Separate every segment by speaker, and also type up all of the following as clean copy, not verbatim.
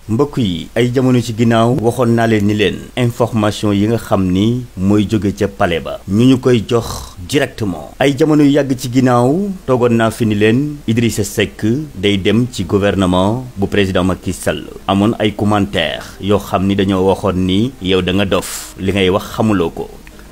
Speaker 1: mbokk yi ay jamono ci ginnaaw waxoon naa leen ni leen information yi nga xam ni mooy jóge ca palais ba ñu koy jox directement ay jamono yu yàgg ci ginnaaw toogoon naa fi ni leen Idrissa Seck day dem ci gouvernement bu président Macky Sall amoon ay commentaires yoo xam ni dañoo waxoon ni yow da nga dof li ngay wax xamuloo ko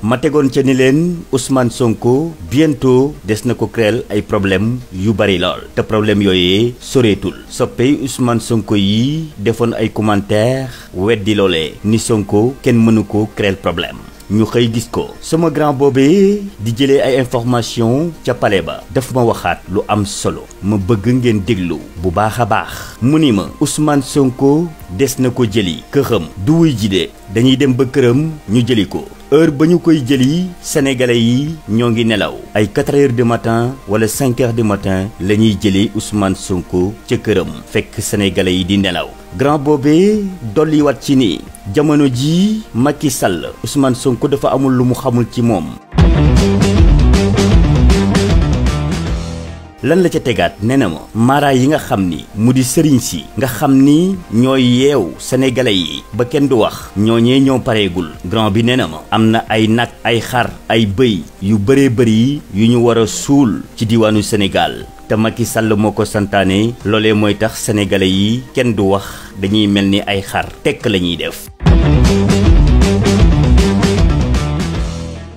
Speaker 1: ma tegoon ca ni leen Ousmane Sonko bientôt des na ko créer ay problème yu bari lool te problème yooyee soreetul soppey Ousmane Sonko yi defoon ay commentaires weddi loolee ni Sonko kenn mënu ko créer problème ñu xëy gis ko sama grand boobee di jëlee ay information ca palais ba daf ma waxaat lu am solo ma bëgg ngeen déglu bu baax a baax mu ni ma Ousmane Sonko des na ko jëli këxam du wuy ji de dañuy dem ba këram ñu jëli ko heure ba ñu koy jëli sénégalais yi ñoo ngi nelaw ay 4 heures du matin wala 5 heures du matin la ñuy jëli Ousmane Sonko ca këram fekk sénégalais yi di nelaw grand boobee dolliwaat ci ni jamono ji Macky Sall Ousmane Sonko dafa amul lu mu xamul ci moom. lan la ca tegaat nee na ma mara yi nga xam ni mu di sëriñ si nga xam ni ñooy yeew sénégalais yi ba kenn du wax ñooñee ñoo pareegul grand bi nee na ma am na ay nag ay xar ay bëy yu bëree bëri yu ñu war a suul ci diwaanu Sénégal te Macky Sall moo ko santaane loolee mooy tax sénégalais yi kenn du wax dañuy mel ni ay xar tekk la ñuy def.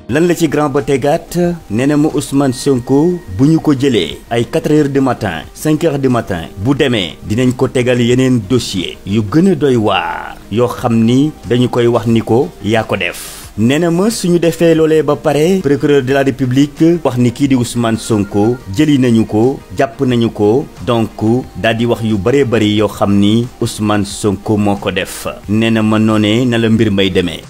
Speaker 1: lan la ci grand ba tegaat nee na ma Ousmane Sonko bu ñu ko jëlee ay 4 heures du matin 5 heures du matin bu demee dinañ ko tegal yeneen dossier yu gën a doy waar yoo xam ni dañu koy wax ni ko yaa ko def. nee na ma suñu defee loolee ba pare procureur de la république wax ni kii di Ousmane Sonko jëli nañu ko jàpp nañu ko donc daal di wax yu bëree bëri yoo xam ni Ousmane Sonko moo ko def nee na ma noonee na la mbir may demee.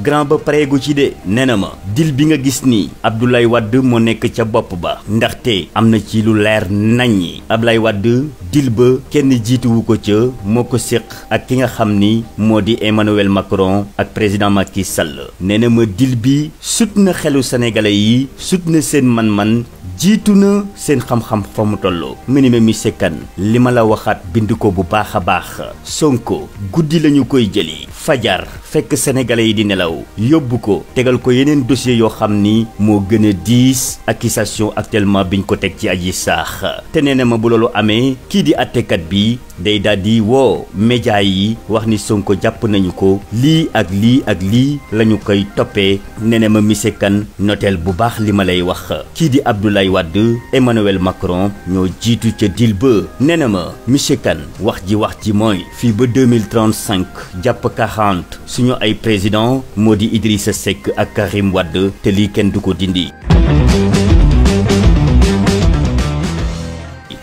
Speaker 1: grand ba pareegu ci de nee na ma dil bi nga gis ni Abdoulaye Wade moo nekk ca bopp ba ndaxte am na ci lu leer naññi Abdoulaye Wade dil ba kenn jiituwu ko ca moo ko séq ak ki nga xam ni moo di Emmanuel Macron ak président Macky Sall nee na ma dil bi sut na xelu sénégalais yi sut na seen man-man jiitu na seen xam-xam fa mu toll mu ni ma monsieur Kane li ma la waxaat bind ko bu baax a baax Sonko guddi lañu koy jëli fajar fekk sénégalais yi di nelaw yóbbu ko tegal ko yeneen dossier yoo xam ni moo gën a diis accusation actuellement biñ ko teg ci Adji Sarr te nee na ma bu loolu amee kii di attekat bi day daal di woo média yi wax ni Sonko jàpp nañu ko lii ak lii ak lii la ñu koy toppee nee na ma monsieur Kane noteel bu baax li ma lay wax kii di Abdoulaye Wade Emmanuel Macron ñoo jiitu ca dil ba nee na ma monsieur Kane wax ji mooy fii ba 2035 jàpp 40 suñu ay président moo di Idrissa Seck ak Karim Wade te lii kenn du ko dindi.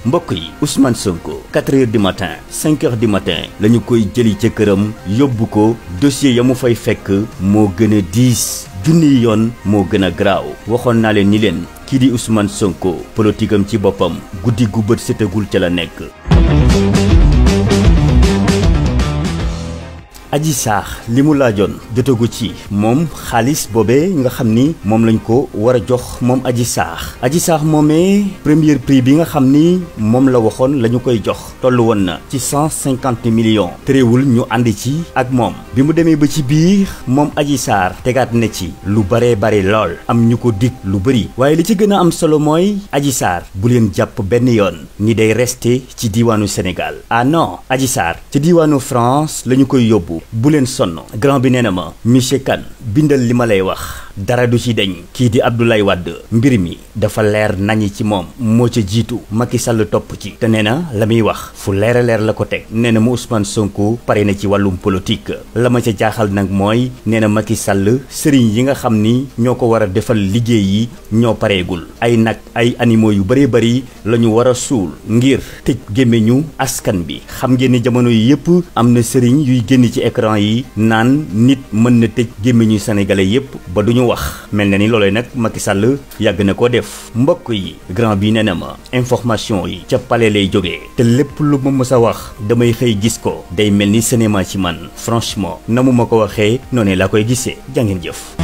Speaker 1: mbokk yi Ousmane Sonko 4 heures du matin 5 heures du matin la ñu koy jëli ca këram yóbbu ko dossier ya mu fay fekk moo gën a diis junniy yoon moo gën a garaaw waxoon naa leen ni leen kii di Ousmane Sonko politique am ci boppam guddi gu bët setagul ca la nekk. Adji Sarr li mu laajoon jotagu ci moom xaalis boobee nga xam ni moom lañ ko war a jox moom Adji Sarr moomee premier prix bi nga xam ni moom la waxoon la ñu koy jox tollu woon na ci 150 millions terewul ñu ànd ci ak moom bi mu demee ba ci biir moom Adji Sarr tegaat na ci lu bare lool am ñu ko dig lu bëri waaye li ci gën a am solo mooy Adji Sarr bu leen jàpp benn yoon ni day rester ci diiwaanu Sénégal ah non Adji Sarr ci diiwaanu France la ñu koy yóbbu. bu leen sonn grand bi nee na ma monsieur Kane bindal li ma lay wax dara du ci deñ kii di Abdoulaye Wade mbir mi dafa leer nañi ci moom moo ca jiitu Macky Sall topp ci te nee na la muy wax fu leer a leer la ko teg nee na ma Ousmane Sonko pare na ci wàllum politique la ma ca jaaxal nag mooy nee na Macky Sall sëriñ yi nga xam ni ñoo ko war a defal liggéey yi ñoo pareegul ay nag ay animaux yu bëree bëri la ñu war a suul ngir tëj gémmiñu askan bi xam ngeen ni jamono yi yëpp am na sëriñ yuy génn ci écran yi naan nit mën na tëj gémmiñu sénégalais yëpp ba duñu wax mel na ni loolee nag Macky Sall yàgg na ko def mbokk yi grand bi nee na ma information yi ca palais lay jógee te lépp lu ma mës a wax damay xëy gis ko day mel ni cinéma ci man franchement na mu ma ko waxee noonu laa koy gisee jàngeen jëf.